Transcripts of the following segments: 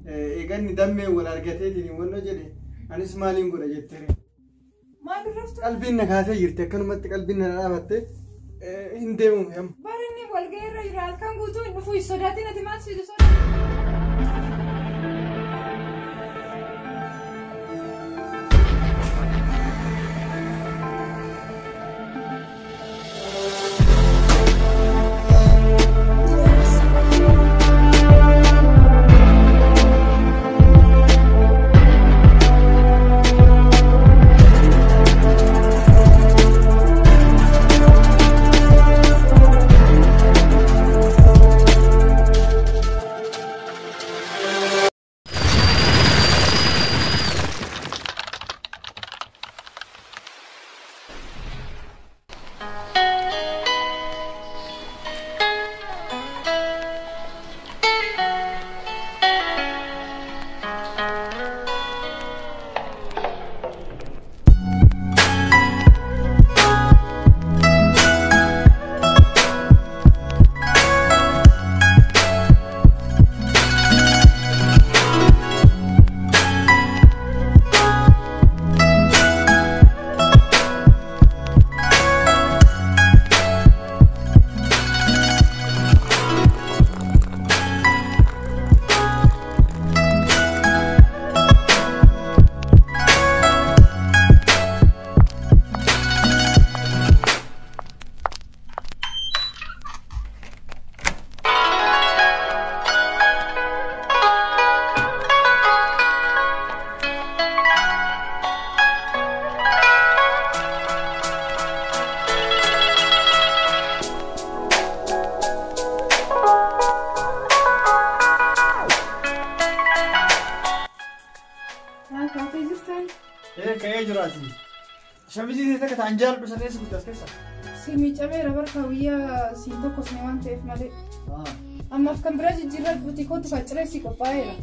Eeganni dammee wal argateetiin wannoo jedhe anis maaliin godha jettere. Maal raftu? Qalbiin na kaasee jirti akkanumatti qalbiin na dhaabatte hin deemu amma. Barinni walga'ii irra jira halkan guutuu hin dhufu hin sodaatin ati maal si sodaata? Kaatee jirtan? Ka'ee jiraati. Shamizii takka ta'an jaalladhu sana eessa guddaa as keessa? Si miicameera barka guyyaa siin tokko sin waan ta'eef malee. Ammaaf kan biraa jijjiirraa kootu kan ciree si qophaa'eera.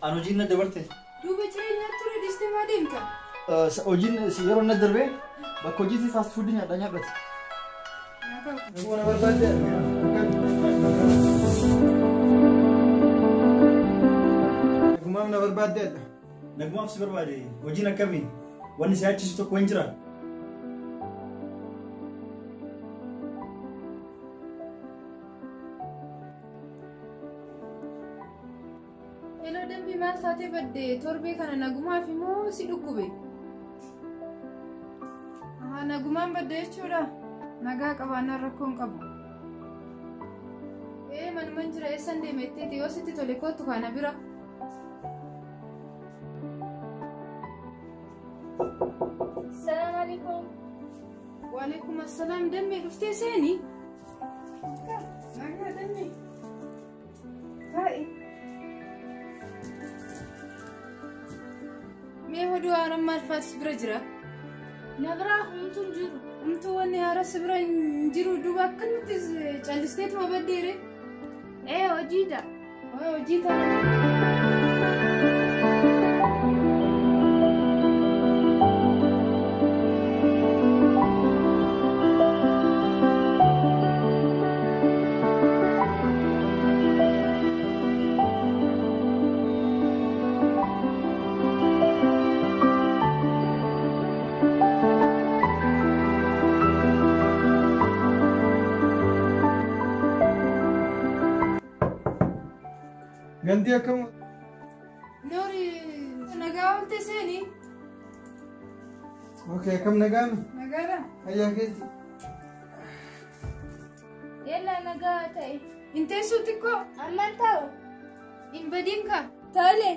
An hojiin na dabarte. Duuba jireenyaa ture dhiistee maa deemta? Hojiin yeroo na darbe bakka hojiitti fast food nyaadha nyaadhate. Naguma na barbaadde. Nagumaaf na barbaadde. Nagumaaf si barbaade hojiin akkamii? Wanni si yaachisu tokko hin jira. Hello dambii maal taatee badde torbee kana nagumaaf immoo si dhukkube? Nagumaan badde jechuudha. Nagaa qabaannaan rakkoo hin qabu. Manuman jira eessan deeme jetteeti yoo sitti tole kootu kana bira. Salaam alaikum. Waalaikum assalaam dammee dhuftee seeni? Nagaa dammee. Taa'i. Mee hoduu haaraan maal faatu si bira jira? Na biraa homtuu hin jiru. Homtuu wanni haaraa si bira hin jiru duuba akkanatti callisteetuma baddeere? Hojiidha. Hojii taana. Ganti akkam? Noori nagaa oolte seeni? Okay, akkam nagaan? Nagaadha. Fayyaa keeti. Yalla nagaa ta'e. Hin teessuu xiqqoo? Amman taa'u. Hin badiin kaa? Tole.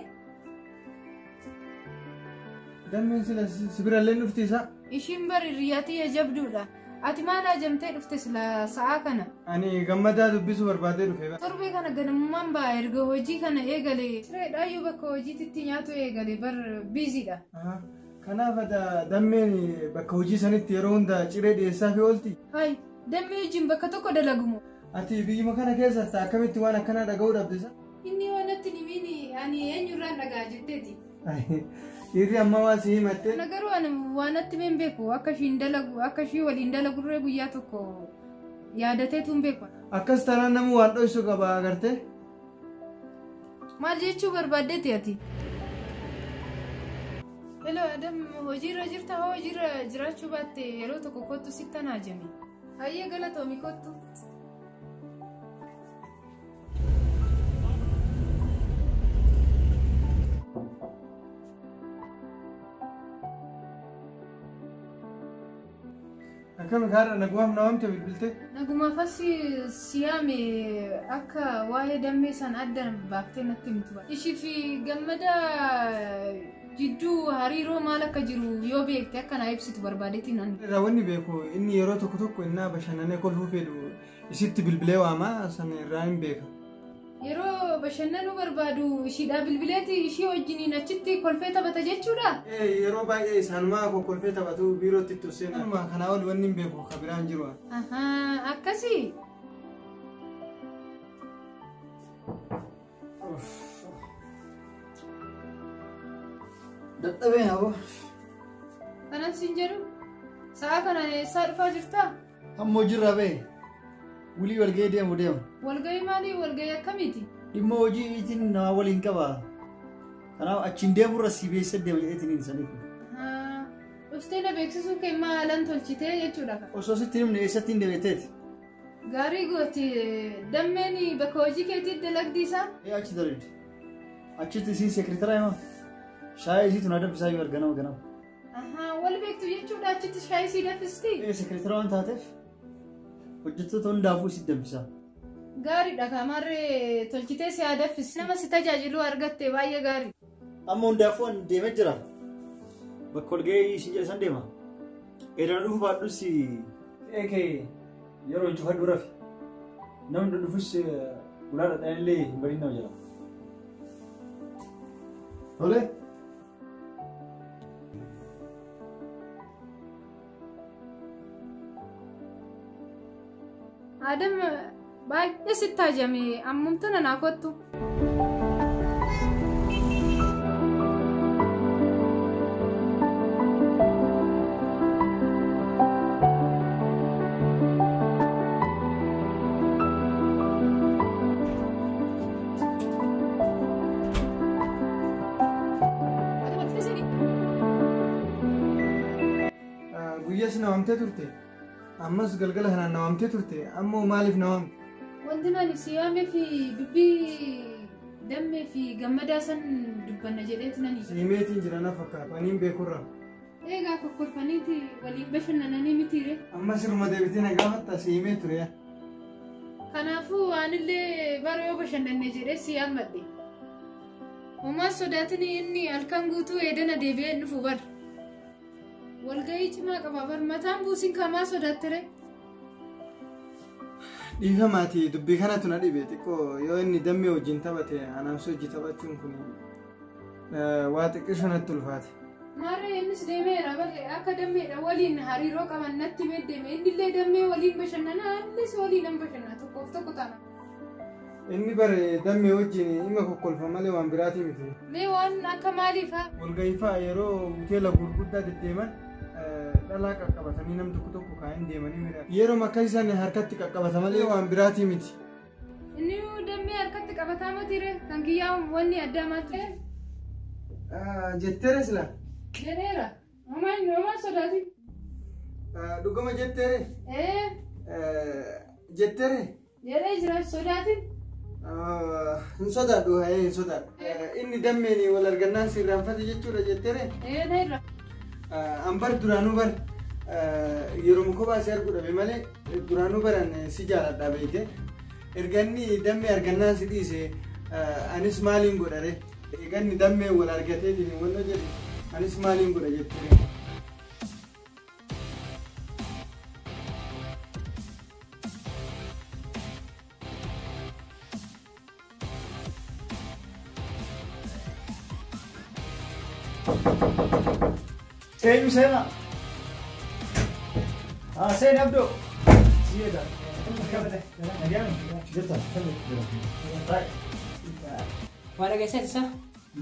Dammeen sila si birallee dhufti isaa? Ishiin bari hiriyaa tiyya jabduudha. Ati maal ajamtee dhufte sila sa'aa kana? Ani gammadaa dubbisuu barbaadee dhufe. Torbee kana ganamummaan ba'a erga hojii kana eegale. Sireedhaayyuu bakka hojiitti nyaatu eegale bar biiziidha. Kanaaf dammeen bakka hojii sanitti yeroo hunda ciree dhiyeessaa fi oolti. Hayi, dammee wajjin bakka tokko dalagumo. Ati biyyuma kana keessatti akkamitti waan akkanaa dhaga'uu dhabde sa? Inni waan natti himiin ani eenyurraan dhaga'a jetteeti. Dhiirri amma waa si himatte. Kana garuu ani waan natti hin beeku akka ishiin dalagu akka ishii waliin dalagurree guyyaa tokko yaadateetu hin beeku. Akkas taanaan namni waan dho'isu qaba agartee? Maal jechuu barbaaddeeti ati? Hello Adam, hojiirra jirta hoo hojiirra jiraachuu baatte yeroo tokko kottu sitti haajame. Hayyee galatoomi kottu. Akkami gaara nagumaaf na waamte bilbilte? Nagumaaf as siyaame akka waa'ee dammee san adda baaftee natti himtu. Ishii fi gammada jidduu hariiroo maal akka jiru yoo beekte akka naa ibsitu barbaadeetiin ani. Irraa wanni beeku inni yeroo tokko tokko innaa bashannanee kolfuu fedhu isitti bilbilee waama sana irraa hin beeka. Yeroo bashannanuu barbaadu ishiidhaa bilbileeti ishii wajjiniin achitti kolfee taphata jechuudha. Yeroo baay'ee isaanumaa kolfee taphatu biirootti itti seenaa. Kanaa ol wanni hin beeku ka biraan jiru. Akkasii. Dadhabeen aboo. Kanan siin jedhu sa'a kana eessaa dhufaa jirtaa? Amma hojiirraa ba'e. Wulii walga'ii deemu deema. Walga'ii maalii? Walga'ii akkamiiti? Dhimma hojii itiin nama waliin qaba. Kanaaf achiin deemurra si beeksisa deema jedheetiin hin saniif. Dhuftee na beeksisuu kee maalan tolchitee jechuudha. Osoo sitti himne eessatti hin deemeteeti? Gaarii gooti dammeen bakka hojii keetii dalagdii isaa? Achi dalagdi. Achitti isiin seekiritaraa hima. Shaayii isiitu na danfisaa yoo arganama ganama. Wal beektu jechuudha achitti shaayii sii danfisti? Seekiritaraa waan taateef hojjettoota hundaafuu si danfisaa. Gaariidha kaamarree tolchitee si haa danfisi. Nama si tajaajilu argatte baay'ee gaarii. Amma hundaafuu an deemee jira. Bakka walga'ii isin jedhe san deema. Edana dhufu baadhus eekee yeroo hin cufadhu rafi. Namni dhufus ulaa dhadhaan illee hin badin nama jedha. Tole. Adam baay'ee sitti haajame ammumtana naa kottu. Guyyaas na waamtee turte. Ammas galgala kanaan na waamtee turte. Ammoo maaliif na waamte? Wanti ani si yaamee fi dubbii dammee fi gammadaa san dubbanna jedheeti nani. Himeetiin jira na fakkaata. Ani hin beekurra. Egaa kokkolfaniiti waliin bashannananii mitiire. Amma siruma deebitee na gaafatta si himee ture. Kanaafuu anillee bara yoo bashannanne jedhee si yaammadhe. Homaa sodaatin inni halkan guutuu edana deebi'ee dhufu bar. Walga'ii cimaa qaba bar mataan buusin kamaa sodaattere. Dhiifamaati dubbii kanatu na dhibe xiqqoo yoo inni dammee wajjin taphate anaaf hojii taphachuun kun waa xiqqishu natti ulfaate. Maarree innis deemeera bare akka dammeedha waliin hariiroo qaban natti meeddeme innillee dammee waliin bashannana anillee waliin nan bashannana tokkoof tokko taana. Inni bare dammee wajjin dhimma kokkolfa malee waan biraatii miti. Mee waan akka maaliifaa? Walga'ii fa'a yeroo hoteela gurguddaa deddeeman dhalaa qaqqabatanii nam tokko tokko kaa'anii deemanii mira. Yeroo akka isaan harkatti qaqqabata malee waan biraatii miti. Inni dammee harkatti qabataa matiire kan kiyyaa wanni addaa maal ta'e? Jetteere sila? Jedheera. Homaa sodaatin. Dhuguma jetteere? Jetteere? Jedhee jira sodaatin. Hin sodaadhu hin sodaadhu. Inni dammeen wal argannaan sirraanfate jechuudha jetteere? Na irra. Ambar duraanuu bar yeroo kophaa si arguu dhabe malee duraanuu baran si jaaladha beekte. Erga inni dammee argannaan si dhiise anis maaliin godhare? Erga inni dammee wal argateetiin wal jedhe anis maaliin godha jettere? Eenyu seenaa? Haa seeni Abdoo. Si eega. Nagaan jirta? Jira. Waa dhageessaa isaa?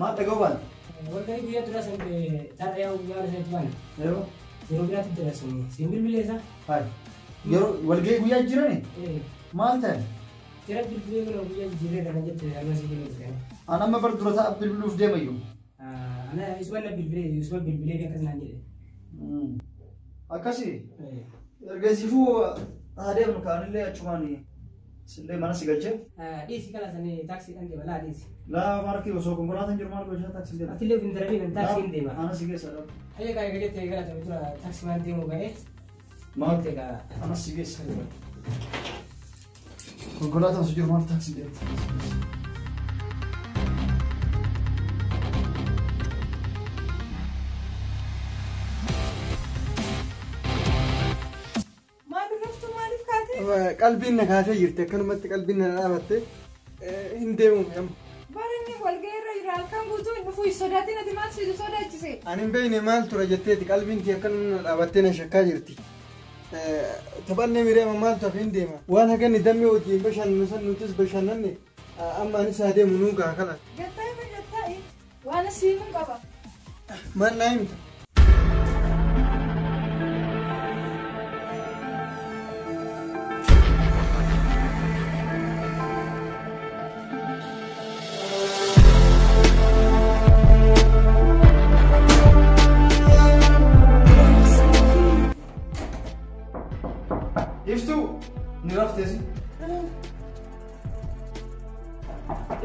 Maal dhaga'uu baate? Walgahii guyyaa dura san taadha guyyaa isatti baana. Yeroo? Yeroo biraatti jira sun siin bilbilee isaa? Hayi. Yeroo walgahii guyyaa jirani? Maal ta'e? Jira bilbilee kun guyyaa jijjiirreedha kan jette amma si himuu ture. An amma bar dura ta'a bilbiluuf deema iyyuu. Ana isuma na bilbilee isuma bilbilee akkas naan jedhe. Akkasi? Erga siifuu haa deemnu kaanillee achumaan sillee mana si galchee. Dhiisi kana sanii taaksiidhaan deema laa dhiisi. Laa maarkii osoo konkolaataan jiru maal gochaa taaksiin deema. Atillee hin darabiin taaksiin deema. Ana si geessa dha. Hayya kaa eega jettee gara ta'e dura taaksii waan deemu ga'ee. Maal ta'e kaa. Ana si geessa. Konkolaataan osoo jiru maal taaksiin deema. Qalbiin na kaatee jirti akkanumatti qalbiin na dhaabatte hin deemu amma. Barinni walgahii irra jira halkan guutuu hin dhufu hin sodaatin ati maal si sodaachise? Ani hin beekne maal tura jetteeti qalbiin kee akkanuma na dhaabattee na shakkaa jirti. Taphannee mireema maaltu hafe hin deema. Waan haganni dammee wajjin bashannanu san nutis bashannanne amma anis haa deemu nuu gaa kala. Gattaa'i gattaa'i waan siimuun qaba. Maal naa himta? Iftuu ni rafteesi.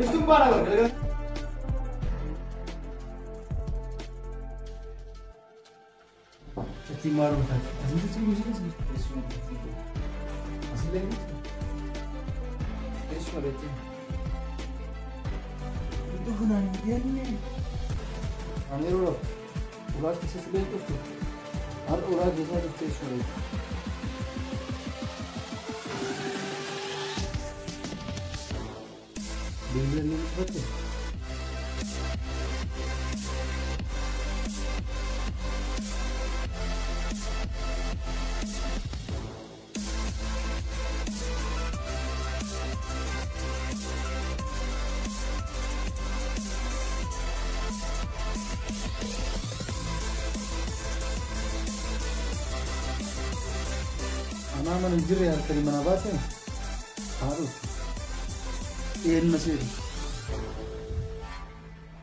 Iftuun baana gargara. Ati maal taate? Asitti turuu si as Asillee hin jirtu? Eessuma beektee? Dhufu naan hin jenne. Ani yeroo raftu ulaa keessatti illee hin dhuftu. Har'a ulaa keessaa dhuftee eessuma beekte? Bilbila ni cufatte? Anaa mana hin jirre halkanii mana baate haa dhuftu. Eenna seetu.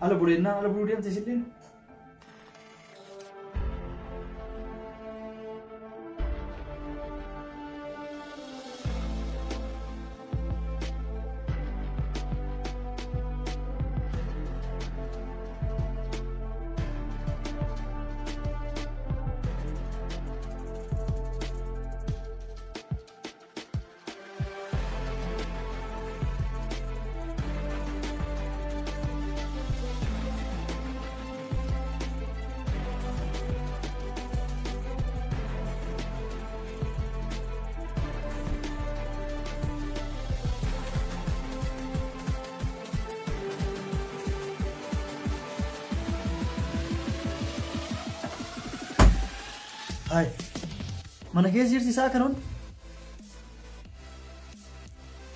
Ala buleennaa ala buluu deemte isilleen. Hai, mana keessa jirti isaa kanuun?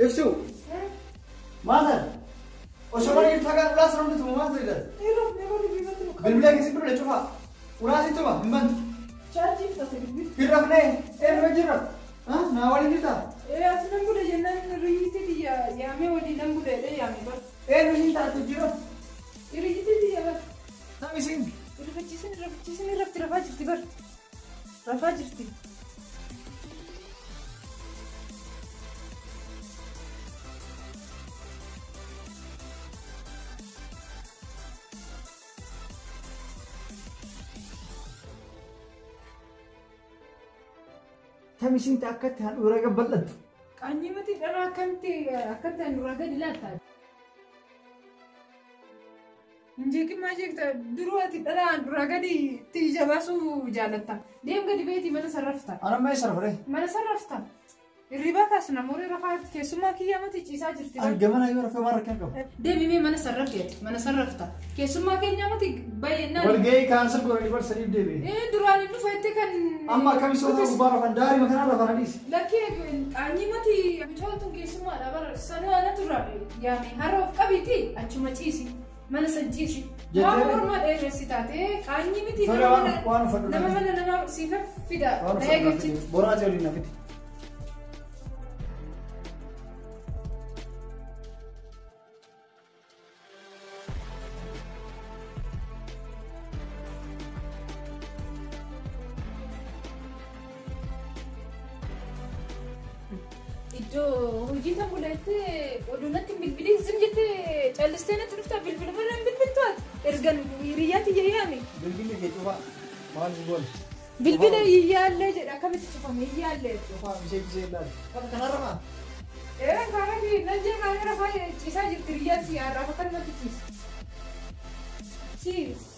Ibsu! Maal ta'e? Osoo mana jirtu hagaan ulaa sana hundi tuma maal ta'e? Bilbila keessi bilbila cufaa. Ulaa si tuma hin bantu. Chaarjii fudhate bilbilli. Hin rafnee eenyu wajjin rafta? Naa waliin jirtaa? Ati nan bula jennaan riyitii tiyya yaamee waliin nan bula jedhee yaame bar. Eenyu siin taate hojii rafta? Riyitii tiyya bar. Tam isiin? Rifachiisin rifachiisin rafti rafaa jirti bar. Rafaa jirti. Tam isiin akkatti handhuura gabbal'attu. Qaanyii miti dhala akkamitti akkatti handhuura gadi laatta? Hin maa jeekta duruu ati dhala handhuura gadi itti ija baasuu jaalatta. Deem gadi beetii mana sarrafta. Ana amma eessa rafre? Mana sarrafta. Hirribaa kaasna moorii rafaa keessummaa kiyyaa mati ciisaa jirti. An gamana yoo rafee maal rakkina qaba? Deemimee mana sarrafte mana sarrafta. Keessummaa keenya mati baay'inaan. Walgahii kaansel godhanii bar sadiif deebi'e. Duraan inni dhufetti kan. Amma akkami soota gubbaa rafan daarii makanaa rafan adiis. Lakkee qaanyii mati bitootuun keessummaadha bara sanuu ana turra yaame har'a of qabiiti achuma ciisi mana san ciisi. Waan morma dheeressi taate qaanyii miti nama mana nama siifa fida na eeggachitti. Boraatii waliin na fidi. Iddoo hojii tan buleettee oduu natti bilbilii zim jettee callistee natti dhuftaa bilbila mana bilbiltu ati ergan hiriyyaatti yaame. Bilbilli kee cufaa maal si goone? Bilbila iyyaallee jedha akkamitti cufame iyyaallee. Cufaa misee gisee ilaali. Kanarra maa? Karaa fi nan jee karaa rafaa ciisaa jirti hiriyyaatti har'aaf akkanumatti ciisa.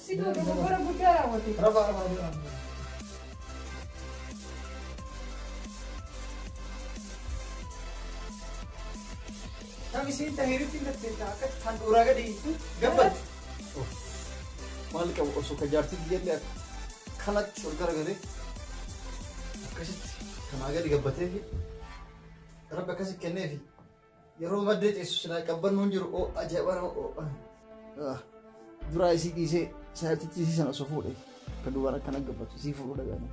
Si dogoggora guddaa raawwate. Rafaa rafaa rafaa. Kam isiin tahiritti akka handhuuraa gadi gabbatti. Maal qabu osoo ka jaartii biyyallee akkanatti ol garagalee akkasitti kanaa gadi gabbatee fi rabbi akkasi kenneefi yeroo maddee ceessu silaa qabbannuun jiru oo ajaa'iba nama oo duraa isii dhiisee saayiltitti isii sana osoo fuudhe kan duubaan akkana gabbatu isii fuudhuu dhagaana.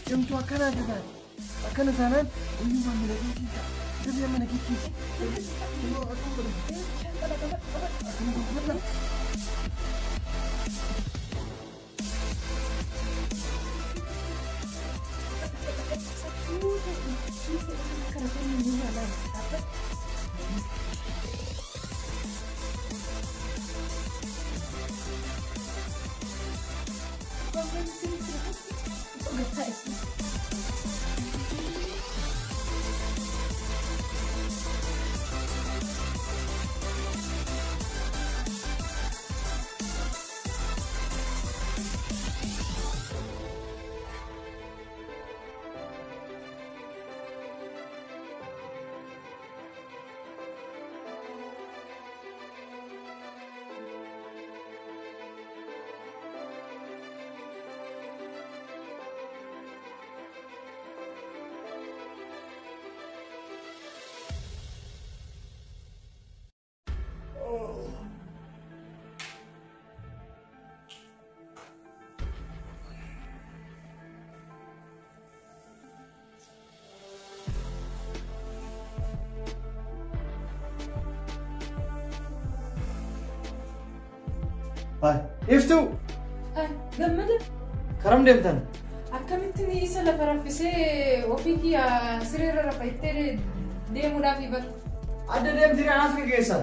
Cimtuu akkanaa taate akkana taanaan guyyuu maamila keetii ta'a. Dafee mana keetii. Iftuu! Gammada! Karam deemtan? Akkamitti isa lafa raffisee ofii kiyya sireerra rafa ittee deemuudhaaf bara. Adda deemtee anaaf geggeessa.